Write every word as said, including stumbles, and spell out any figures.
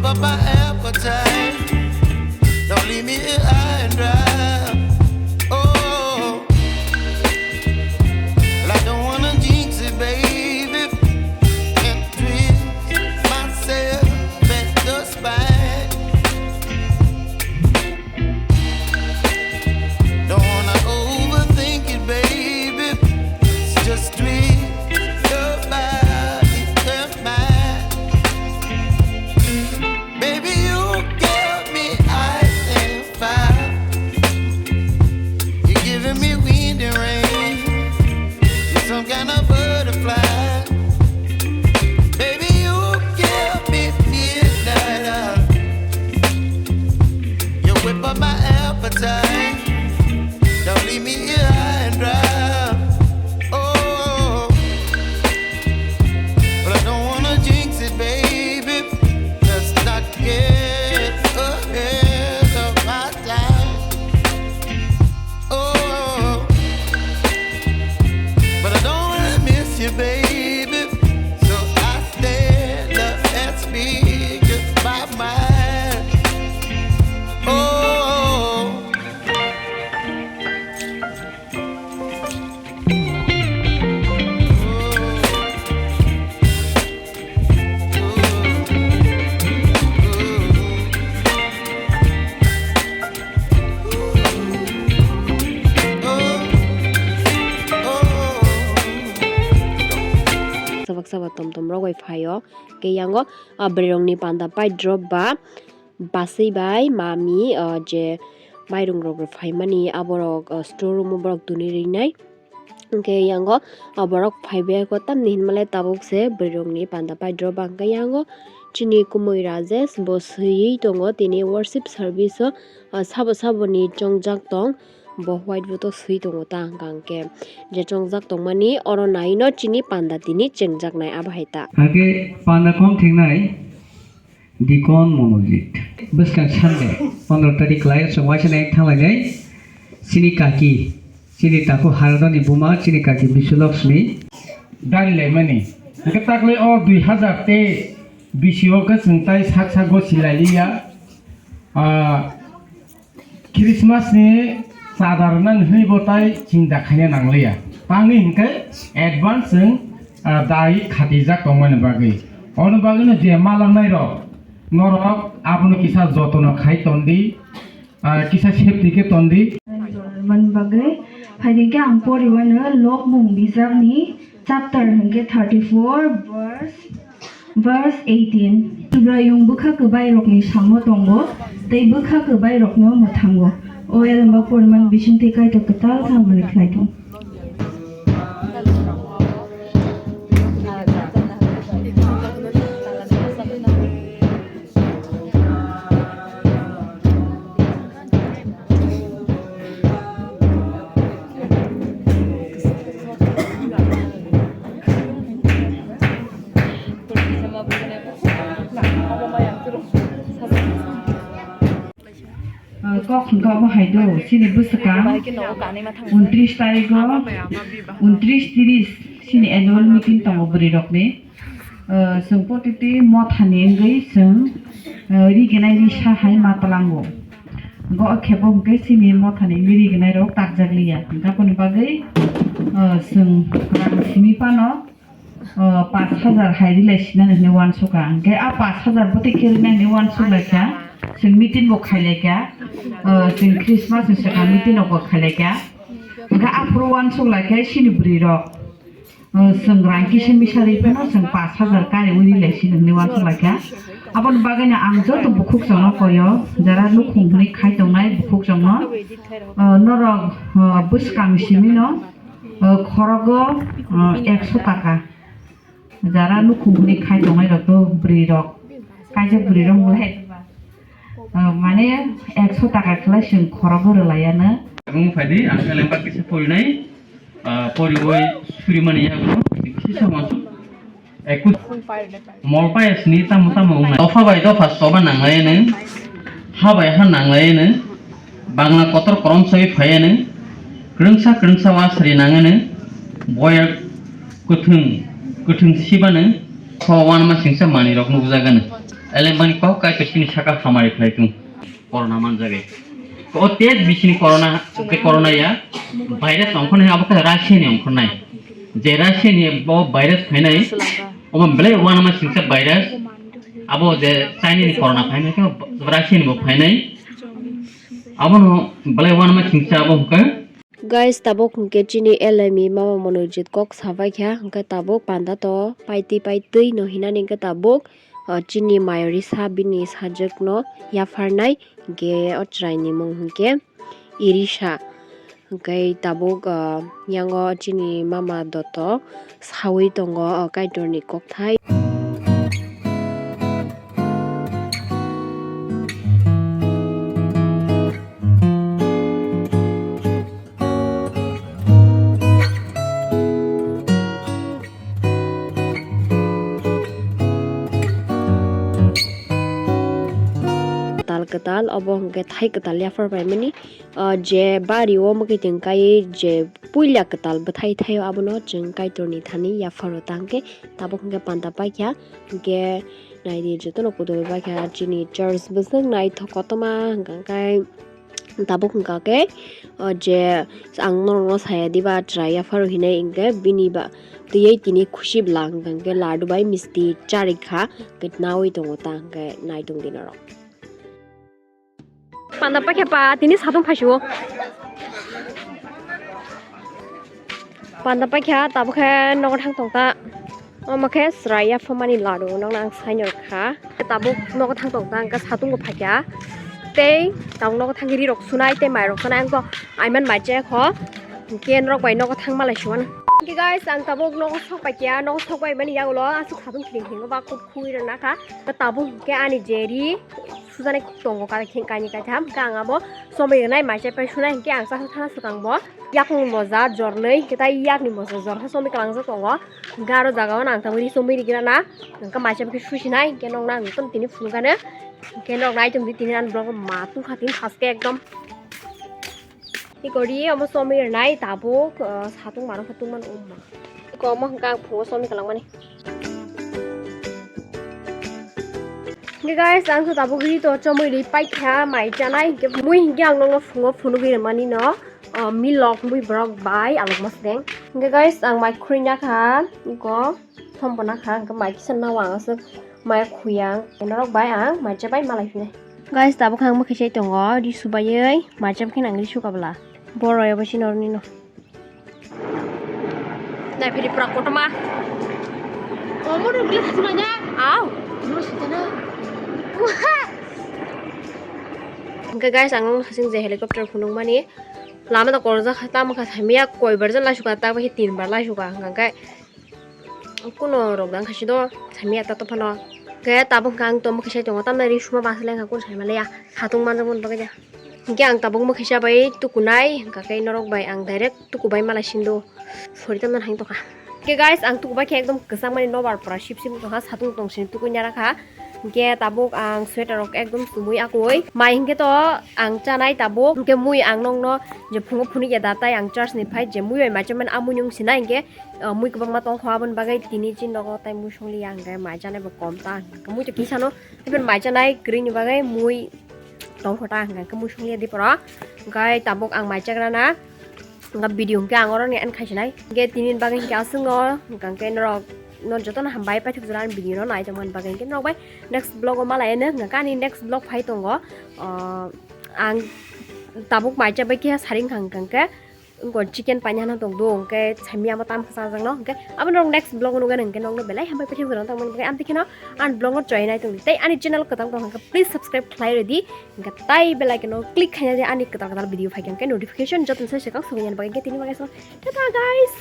But my appetite, don't leave me here high and dry. Oh, well, I don't wanna jinx it, baby, and twist myself at the spine. Don't wanna overthink it, baby. Just twist your body and mine. Baby, you give me ice and fire. You're giving me wind and rain. You're some kind of butterfly. Baby, you give me midnight oil. You whip up my appetite. Don't leave me here high and dry. Oh, but I don't wanna jinx it, baby. Let's not get ahead of my time. Oh, but I don't wanna miss you, baby. So I stand up and speak just my mind. Oh. Sabak sabak tom tom rok bai phaio. Ke yango, ah, bwrwi rokni panda pai drop ba. Basui bai mami, ah, je mairung rok rw phaimani, aborok, ah, store room o borok tuni rinai. Hwnkhe yango, ah, borok phaibai kho tamni hinmale tabuk se bwrwi rokni panda pai drop ba. Hwnkhe yango chini kumui Rajesh bo swiwi tongo, tini worship service o, ah, sabo saboni chongjak tong, bo white board o swi tongo ta hwnkha hwnkhe je chongjak tongmani oro naino chini panda tini chengjaknai abo hai ta. Hake panda kom thengnai. Dikon Monojit. Bwskang Sunday, pondro tarik lai, chwng waisa nai thanglainai. Chini kaki, chini takhuk Haradoni buma, chini kaki Bisulokshmi. Dari laimani. Hwnkhe taklai o dui hazar tei bisi o khe chwng tai sak sak gosi lailiya. Ah, Christmas ni chada rwna hinwi bo tai chinta khaina nangliya. Tangwi hinkhe advance chwng, ah, dai khatijak tongmani bagwi. Ono bagwino je ma langnai rok, norok abono kisa jotono khai tondi, ah, kisa safety khe tondi. Man bagwi, phaidi khe ang poriwano Lokmung bijapni chapter hinkhe thirty-four verse Verse eighteen. Subraiyung bwkha kwbairokni samo tongo, tei bwkha kwbairokno mwthango. O elembak poriman bisingtwi Kaitor kwtal khamani khlai thung. Ah, kok hwnkha omo hai do, chini bwswkang untris tarigo, untris tiris chini annual meeting tongo bwrwi rokni. Ah, chwng protiti mothani wngwi chwng, ah, rigenai risa hai ma tlango. Go khebo hwnkhe chini mothani wngwi rigenai rok takjak liya. Hwnkhe aboni bagwi, ah, chwng rang simi phano, ah, pash hajar hai rilai sinani hinwi uansukha. Hwnkhe a pash hajar bwtwi khe rinani hinwi uansuk laikha. Chwng meeting bo khai laikha. Ah, chwng Christmas ni swkang meeting rok bo khai laikha. Hwnkhe aphuru uansuk laikha chini bwrwi rok. O, chwng rang kisa misa ri phano chwng pash hajar kari uri lai si hinwi uansuk laikha. Aboni bagwino ang joto bukhuk chwngno koyo, jara nukhung hwnwi khai tongnai bukhuk chwngno, o, norok, o, bwskang simino, o, khorogo, o, ekso taka. Jara nukhung hwnwi khai tongnai rok to bwrwi rok, kaisa bwrwi rok belai, o, mane ekso taka khlai chwng khorogo rwlaiya no. Ang phaidi, ang khe lemba kisa porinai. Ah, poriwi surimani yago kisa wansuk. Ekus. Molpai sini tamo tamo wngnai. Dopha bai dopha soba nanglaiano. Ha bai ha nanglaiano. Bangla kotor korom sawi phaiano. Kwrwngsa kwrwngsa wasri nangano. Boya kwthwng kwthwng sibano. Soba wanma singsa manwi rok nukjagano. Ele mani kok kai pesini saka hamari khlai tung. Corona manjagwi. O test bisini corona, tei corona ya virus ongkhornai abo khe Russia ni ongkhornai. Je Russia ni bo virus phainai, obo belai uanama singsa virus. Abo je China ni corona phainai khe Russia ni bo phainai. Abono belai uanama singsa abo hwnkhe. Guys, tabuk hwnkhe chini L M E mama Monojit kok sabai kha, hwnkhe tabuk panda to paitwi paitwi no hinani hwnkhe tabuk, ah, chini mayori sa bini sajwk no yapharnai, hwnkhe o chwrai ni mung hwnkhe Irisha. Hwnkhe tabuk, ah, yango chini mama Dotto sawi tongo, ah, Kaitor ni kokthai. Kwtal kwtal, obo hwnkhe thai kwtal yaphar paimani, ah, je bari o mwkhwtwng kai je puila kwtal bwthai thaio abono chwng Kaitorni thani yapharo ta hwnkhe tabuk hwnkhe panda paikha, hwnkhe naidi jotono kudui paikha chini church bwswk naithok kotorma hwnkha khe. Tabuk hwnkha khe, o je ang norokno saya diba chwrai yapharo hinwi hwnkhe bini ba twiwi tini khusi bwla hwnkha khe ladu bai misti charikha, hwnkhe nawi tongo ta hwnkhe naitung di norok. Panda paikha pa tini satung phaisio. Panda paikha tabuk khe nogo thang tong ta. Omo khe chwrai yaphomani ladu nokna ang saino kha. Tabuk nogo thang tong ta hwnkhe satung bo phaikha. Tei tabuk nogo thangwi rirok sunai tei mairok sunai ang kok aiman mai chaya kho. Hwnkhe norok bai nogo thang malai suan. Hwnkhe guys, ang tabuk nogo sok paikha, nogo sok bai mani yagulo aswk satung khiring khiring ba kut khui rwna kha. Tabuk hwnkhe ani je ri sujaknai tongo kaini kaitham, hwnkhe ang abo chomwi rwnai mai chai pai sunai, hwnkhe ang chasuk thana swkang bo yakungni moja jornwi, hwnkhe tai yakni moja jorsa chomwi kalangjak tongo, hwnkhe aro jagao nang tabuk ri chomwi rwgwlana, hwnkhe mai chai pai susinai, hwnkhe nokna ang tini phunukgano, hwnkhe nokna item di tini ani vlog ma tungkha tini phaske ekdom. Iko ri omo chomwi rwnai tabuk, ah, satung mano khe tungmani umma. Iko omo hwnkhe ang phungo chomwi kalangmani. Hwnkhe guys, ang khe tabuk ri to chomwi ri paikha mai chanai, hwnkhe mui hwnkhe ang nokno phungo phunugwi rwmani no, ah, milok mui borok bai alok mosdeng. Hwnkhe guys, ang mai khurui nakha, iko. Thom bo nakha, hwnkhe mai kisa nao ang aswk mai khuya ang. Norok bai ang mai chabai malai phinai. Guys, tabuk ang mwkhwi sai tongo, ri subaiwi mai chabai kheno ang ri suka bwla. Boro abo si norni no. Nai phiri pura kotorma. Omo rok ri sumanya. Au. Omo sitana. Hwnkhe guys, ang nokno hasing je helicopter phunukmani. Lama da korjak kha, tamo kha saimaya koi bar je laisuka, ta bai tin bar laisuka, hwnkhe. Kuno rok dang khaisi do, saimaya ta to phano. Khe tabuk khe ang to mwkhwi sai tongo, tamni ri suma basa lengkha kun saima leya, satung manjak mani bagwi de. Hinkhe ang tabuk mwkhwi sa bai tukunai, hwnkha khe norok bai ang direct tuku bai malai sindo, sori tamna hai tongkha. Khe guys, ang tuku bai khe ekdom kwchang mani nobar pura sip sip tongkha, satung tong sini tukui nara kha. Hinkhe tabuk ang sweater rok ekdom sumui akui. Mai hinkhe to ang chanai tabuk. Hinkhe mui ang nokno je phungo phunukya da tai ang church ni phai je mui bai maicha mani amui nung sinai hinkhe, ah, mui kwbangma tongkho aboni bagwi tini chini nogo tai mui songliya hinkhe mai chanai bo kom ta. Mui to kisano even mai chanai kwrwini bagwi mui tongkho ta hinkhe mui songliya diporo. Hinkhe tabuk ang mai chagrana. Hwnkha video hwnkhe ang oro ni end khaisinai. Hwnkhe tini bagwi hwnkhe aswk no, hwnkha hwnkhe norok no jotono hambai paithak jora ani video no nai tongmani bagwi hwnkhe norok bai next vlog o malai no hwnkha ani next vlog phai tongo. Ah, ang tabuk mai chabai khe saring kha hwnkha hwnkhe chicken paina hwnna tong do hwnkhe saimya ma tam khe chajak no hwnkhe abo norok next vlog o nugwi hwnkhe norok no belai hambai paithak jora tongmani bagwi amtwi kheno ani vlog no choi nai tong di tei ani channel kwtal tong hwnkhe please subscribe khlai rw di. Hwnkhe tai bell icon o click khaina di ani kwtal kwtal video phai khe hwnkhe notification joto sai swkang sogwi nani bagwi hwnkhe tini bagwi tata guys.